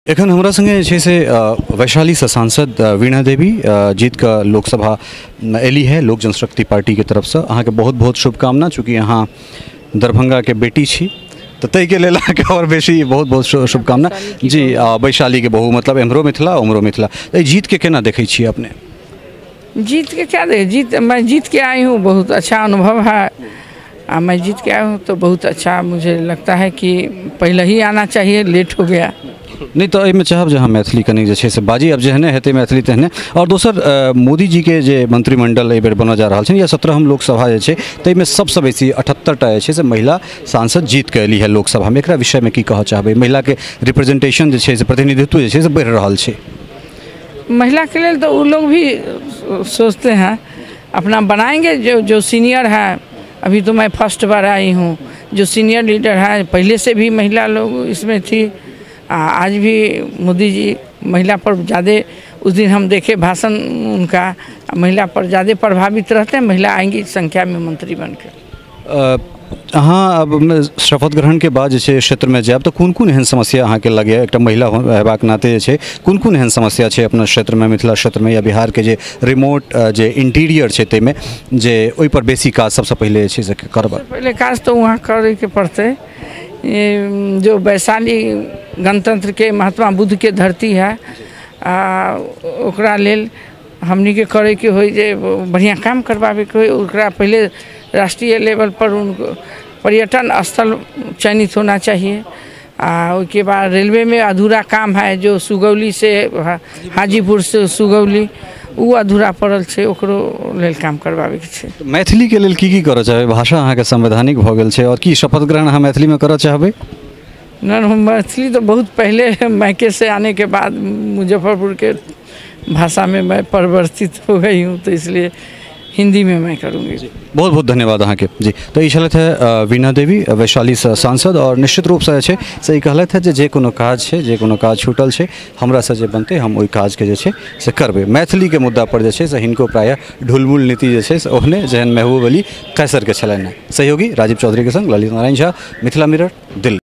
एखन हमरा संगे जे छै से वैशालीसँ सांसद वीणा देवी जीत कऽ लोकसभा एली है लोक जनशक्ति पार्टीके तरफसँ। अहाँके बहुत बहुत शुभकामना। चूँकि अहाँ दरभंगाके बेटी छी तऽ ताहिके लेल अहाँके आओर बेसी बहुत बहुत शुभकामना। जी, वैशालीके बहु, मतलब एम्हरो मिथिला ओम्हरो मिथिला। एहि जीतके केना देखै छियै अपने? जीत के क्या देख, जीत मैं जीत के आई हूँ, बहुत अच्छा अनुभव है। आ मैं जीत के आई हूँ तो बहुत अच्छा मुझे लगता है कि पहले ही आना चाहिए, लेट हो गया। नहि तऽ एहिमे चाहब जे अहाँ मैथिली कनि जे छै से बाजी, आब जेहने हेतै मैथिली तेहने। आओर दोसर, मोदी जीके जे मंत्रिमंडल एहिबेर बनऽ जा रहल छनि या 17हम लोकसभा जे छै ताहिमे सबसँ बेसी 78टा जे छै से महिला सांसद जीत कऽ एली है लोकसभामे। एकरा विषयमे की कहऽ चाहबै? महिलाके रिप्रेजेंटेशन जे छै से प्रतिनिधित्व जे छै से बढ़ि रहल छै। महिला के लिए तो वो लोग भी सोचते हैं अपना बनाएंगे। जो जो सीनियर है, अभी तो मैं फर्स्ट बार आई हूँ, जो सीनियर लीडर है पहले से भी महिला लोग इसमें थी। आज भी मोदी जी महिला पर ज़्यादा, उस दिन हम देखे भाषण उनका, महिला पर ज़्यादा प्रभावित रहते हैं। महिला आएंगी संख्या में मंत्री बनकर। अहाँ अब शपथ ग्रहण के बाद जे छै क्षेत्रमे जायब तऽ कोन कोन एहन समस्या अहाँके लगैए? एकटा महिला हेबाक नाते जे छै कोन कोन एहन समस्या छै अपना क्षेत्रमे, मिथिला क्षेत्रमे या बिहारके जे रिमोट जे इंटीरियर छै ताहिमे, जे ओहिपर बेसी काज सबसँ पहिले जे छै से करबै? पहले काज तो वहाँ करैके पड़तै। जो वैशाली गणतंत्र के महात्मा बुद्ध के धरती है, ओकरा लेल हमनी के करे के होई जे बढ़िया काम करवावे के होई। ओकरा पहले राष्ट्रीय लेवल पर उनको पर्यटन स्थल चयनित होना चाहिए। आ उसके बाद रेलवे में अधूरा काम है, जो सुगौली से हाजीपुर से सुगौली वो अधूरा पड़ल छै, ओकरो लेल काम करवावे के छै। मैथिली के लेल की की करऽ चाहबै? भाषा अहाँके संवैधानिक भऽ गेल छै, और की शपथ ग्रहण अहाँ मैथिलीमे करऽ चाहबै? न, हम मैथिली तो बहुत पहले मैके से आने के बाद मुजफ्फरपुर के भाषा में मैं परिवर्तित हो गई हूँ, तो इसलिए हिंदी में मैं करूँगी। बहुत बहुत धन्यवाद अहाँके। जी, तऽ ई छलथि है वीणा देवी वैशाली सांसद, और निश्चित रूपसँ जे छै से ई कहलथि है जे कोनो काज छै, जे कोनो काज छूटल छै हमरासँ जे बनतै हम ओहि काजके जे छै से करबै। मैथिलीके मुद्दा पर जे छै से हिनको प्रायः ढुलमुल नीति जे छै से ओहने जेहन महबूब अली कैसरके छलनि हेँ। सहयोगी राजीव चौधरीके संग ललित नारायण झा, मिथिला मिरर, दिल्ली।